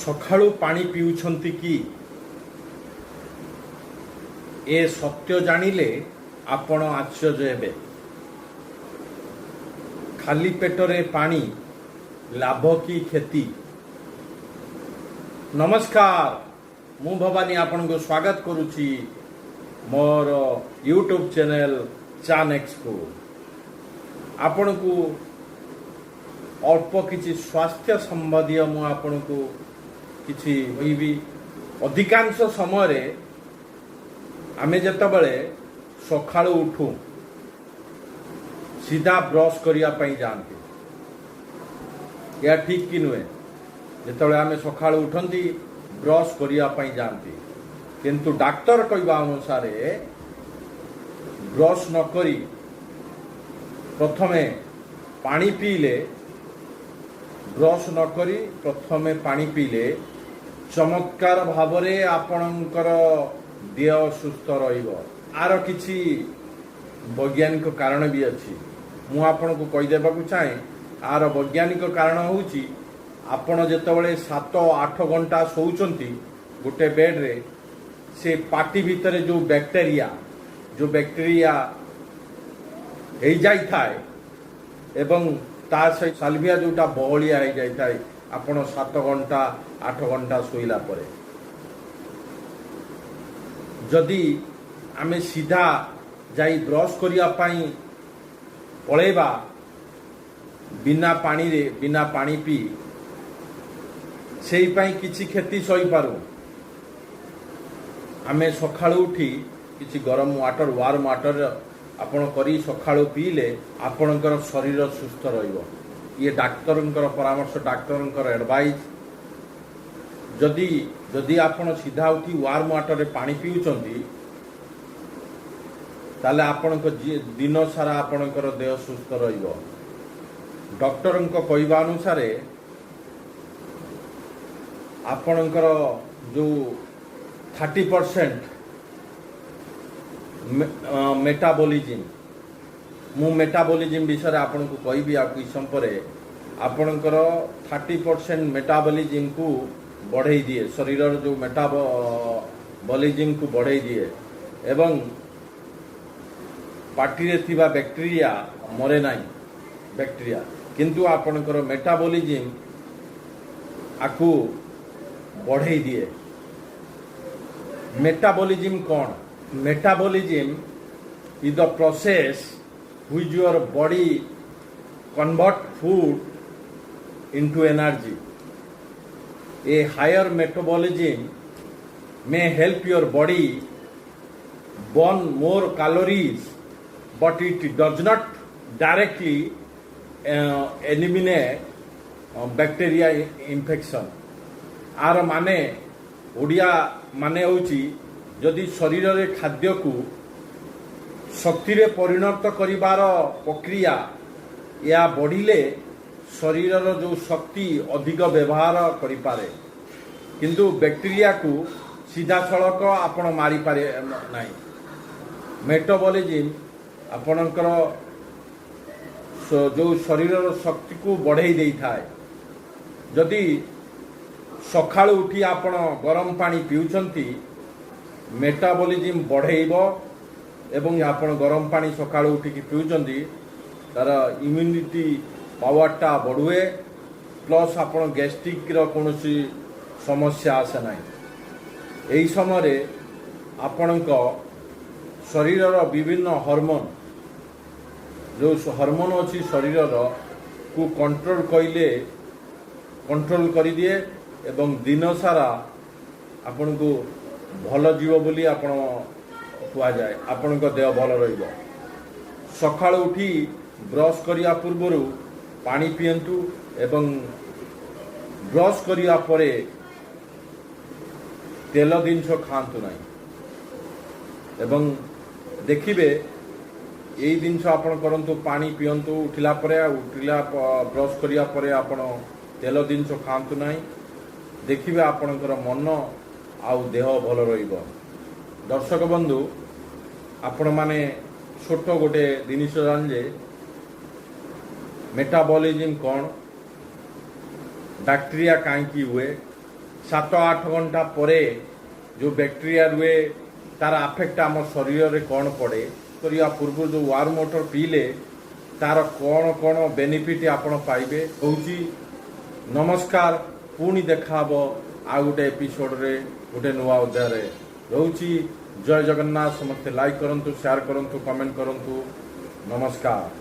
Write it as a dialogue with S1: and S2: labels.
S1: ସକାଳୁ ପାଣି ପିଉଛନ୍ତି କି? ଏ ସତ୍ୟ ଜାଣିଲେ ଆପଣ ଆଶ୍ଚର୍ଯ୍ୟ ହେବେ। ଖାଲି ପେଟରେ ପାଣି, ଲାଭ କି କ୍ଷତି? ନମସ୍କାର, ମୁଁ ଭବାନୀ ଆପଣଙ୍କୁ ସ୍ୱାଗତ କରୁଛି ମୋର ୟୁଟ୍ୟୁବ୍ ଚ୍ୟାନେଲ ଚାନେକ୍ସକୁ। ଆପଣଙ୍କୁ ଅଳ୍ପ କିଛି ସ୍ୱାସ୍ଥ୍ୟ ସମ୍ବନ୍ଧୀୟ ମୁଁ ଆପଣଙ୍କୁ କିଛି କହିବି। ଅଧିକାଂଶ ସମୟରେ ଆମେ ଯେତେବେଳେ ସକାଳୁ ଉଠୁ, ସିଧା ବ୍ରଶ କରିବା ପାଇଁ ଯାଆନ୍ତି। ଏହା ଠିକ୍ କି ନୁହେଁ? ଯେତେବେଳେ ଆମେ ସକାଳୁ ଉଠନ୍ତି, ବ୍ରଶ କରିବା ପାଇଁ ଯାଆନ୍ତି। କିନ୍ତୁ ଡାକ୍ତର କହିବା ଅନୁସାରେ ବ୍ରଶ ନ କରି ପ୍ରଥମେ ପାଣି ପିଇଲେ, ବ୍ରଶ ନ କରି ପ୍ରଥମେ ପାଣି ପିଇଲେ ଚମତ୍କାର ଭାବରେ ଆପଣଙ୍କର ଦେହ ସୁସ୍ଥ ରହିବ। ଆର କିଛି ବୈଜ୍ଞାନିକ କାରଣ ବି ଅଛି, ମୁଁ ଆପଣଙ୍କୁ କହିଦେବାକୁ ଚାହେଁ। ଆର ବୈଜ୍ଞାନିକ କାରଣ ହେଉଛି, ଆପଣ ଯେତେବେଳେ 7-8 ଘଣ୍ଟା ଶୋଉଛନ୍ତି ଗୋଟେ ବେଡ୍ରେ, ସେ ପାଟି ଭିତରେ ଯେଉଁ ବ୍ୟାକ୍ଟେରିଆ ହେଇଯାଇଥାଏ ଏବଂ ତା ସହିତ ସାଲଭିଆ ଯେଉଁଟା ବହଳିଆ ହେଇଯାଇଥାଏ, ଆପଣ 7 ଘଣ୍ଟା 8 ଘଣ୍ଟା ଶୋଇଲା ପରେ ଯଦି ଆମେ ସିଧା ଯାଇ ବ୍ରଶ କରିବା ପାଇଁ ପଳେଇବା ବିନା ପାଣିରେ, ବିନା ପାଣି ପିଇ, ସେଇ ପାଇଁ କିଛି କ୍ଷତି ସହିପାରୁ। ଆମେ ସକାଳୁ ଉଠି କିଛି ଗରମ ୱାଟର, ୱାର୍ମ ୱାଟର ଆପଣ କରି ସକାଳୁ ପିଇଲେ ଆପଣଙ୍କର ଶରୀର ସୁସ୍ଥ ରହିବ। ଇଏ ଡାକ୍ତରଙ୍କର ପରାମର୍ଶ, ଡାକ୍ତରଙ୍କର ଆଡ଼ଭାଇସ୍। ଯଦି ଯଦି ଆପଣ ସିଧା ଉଠି ୱାର୍ମ ୱାଟରରେ ପାଣି ପିଉଛନ୍ତି, ତାହେଲେ ଆପଣଙ୍କ ଦିନ ସାରା ଆପଣଙ୍କର ଦେହ ସୁସ୍ଥ ରହିବ। ଡକ୍ଟରଙ୍କ କହିବା ଅନୁସାରେ ଆପଣଙ୍କର ଯେଉଁ 30% ମେଟାବଲିଜିମ୍, ମୁଁ ମେଟାବଲିଜିମ୍ ବିଷୟରେ ଆପଣଙ୍କୁ କହିବି ଆଉ କିଛି ସମୟ ପରେ, ଆପଣଙ୍କର 30% ମେଟାବଲିଜିମ୍କୁ ବଢ଼େଇ ଦିଏ, ଶରୀରର ଯେଉଁ ମେଟାବଲିଜିମ୍କୁ ବଢ଼େଇ ଦିଏ ଏବଂ ପାଟିରେ ଥିବା ବ୍ୟାକ୍ଟେରିଆ ମରେ ନାହିଁ ବ୍ୟାକ୍ଟେରିଆ, କିନ୍ତୁ ଆପଣଙ୍କର ମେଟାବଲିଜିମ୍ ଆକୁ ବଢ଼େଇ ଦିଏ। ମେଟାବଲିଜିମ୍ କ'ଣ? Metabolism is the process which your body convert food into energy. A higher metabolism may help your body burn more calories, but it does not directly eliminate bacteria infection. ଆର ମାନେ, ଓଡ଼ିଆ ମାନେ ହେଉଛି, ଯଦି ଶରୀରରେ ଖାଦ୍ୟକୁ ଶକ୍ତିରେ ପରିଣତ କରିବାର ପ୍ରକ୍ରିୟା ଏହା ବଢ଼ିଲେ ଶରୀରର ଯେଉଁ ଶକ୍ତି ଅଧିକ ବ୍ୟବହାର କରିପାରେ, କିନ୍ତୁ ବ୍ୟାକ୍ଟେରିଆକୁ ସିଧାସଳଖ ଆପଣ ମାରିପାରେ ନାହିଁ। ମେଟାବଲିଜିମ୍ ଆପଣଙ୍କର ଯେଉଁ ଶରୀରର ଶକ୍ତିକୁ ବଢ଼େଇ ଦେଇଥାଏ। ଯଦି ସକାଳୁ ଉଠି ଆପଣ ଗରମ ପାଣି ପିଉଛନ୍ତି, ମେଟାବଲିଜିମ୍ ବଢ଼େଇବ ଏବଂ ଆପଣ ଗରମ ପାଣି ସକାଳୁ ଉଠିକି ପିଉଛନ୍ତି, ତାର ଇମ୍ୟୁନିଟି ପାୱାରଟା ବଢ଼ୁଏ, ପ୍ଲସ୍ ଆପଣ ଗ୍ୟାଷ୍ଟ୍ରିକ୍ର କୌଣସି ସମସ୍ୟା ଆସେ ନାହିଁ। ଏହି ସମୟରେ ଆପଣଙ୍କ ଶରୀରର ବିଭିନ୍ନ ହରମୋନ୍, ଯେଉଁ ହରମୋନ୍ ଅଛି ଶରୀରର କୁ କଣ୍ଟ୍ରୋଲ କହିଲେ କଣ୍ଟ୍ରୋଲ କରିଦିଏ ଏବଂ ଦିନ ସାରା ଆପଣଙ୍କୁ ଭଲ ଯିବ ବୋଲି ଆପଣ କୁହାଯାଏ। ଆପଣଙ୍କ ଦେହ ଭଲ ରହିବ। ସକାଳୁ ଉଠି ବ୍ରଶ କରିବା ପୂର୍ବରୁ ପାଣି ପିଅନ୍ତୁ ଏବଂ ବ୍ରଶ କରିବା ପରେ ତେଲ ଜିନିଷ ଖାଆନ୍ତୁ ନାହିଁ ଏବଂ ଦେଖିବେ, ଏଇ ଜିନିଷ ଆପଣ କରନ୍ତୁ। ପାଣି ପିଅନ୍ତୁ ଉଠିଲା ପରେ, ଆଉ ଉଠିଲା ବ୍ରଶ କରିବା ପରେ ଆପଣ ତେଲ ଜିନିଷ ଖାଆନ୍ତୁ ନାହିଁ। ଦେଖିବେ, ଆପଣଙ୍କର ମନ ଆଉ ଦେହ ଭଲ ରହିବ। ଦର୍ଶକ ବନ୍ଧୁ, ଆପଣମାନେ ଛୋଟ ଗୋଟେ ଜିନିଷ ଜାଣିଲେ, ମେଟାବଲିଜିମ୍ କ'ଣ, ବ୍ୟାକ୍ଟେରିଆ କାହିଁକି ହୁଏ। 7-8 ଘଣ୍ଟା ପରେ ଯେଉଁ ବ୍ୟାକ୍ଟେରିଆ ରୁହେ, ତାର ଆଫେକ୍ଟ ଆମ ଶରୀରରେ କ'ଣ ପଡ଼େ, କରିବା ପୂର୍ବରୁ ଯେଉଁ ୱାର୍ମ ୱାଟର ପିଇଲେ ତାର କ'ଣ କ'ଣ ବେନିଫିଟ୍ ଆପଣ ପାଇବେ ହେଉଛି। ନମସ୍କାର। ପୁଣି ଦେଖାହବ ଆଉ ଗୋଟେ ଏପିସୋଡ଼ରେ, ଗୋଟେ ନୂଆ ଅଧ୍ୟାୟରେ। ରହୁଛି। ଜୟ ଜଗନ୍ନାଥ। ସମସ୍ତେ ଲାଇକ୍ କରନ୍ତୁ, ସେୟାର କରନ୍ତୁ, କମେଣ୍ଟ କରନ୍ତୁ। ନମସ୍କାର।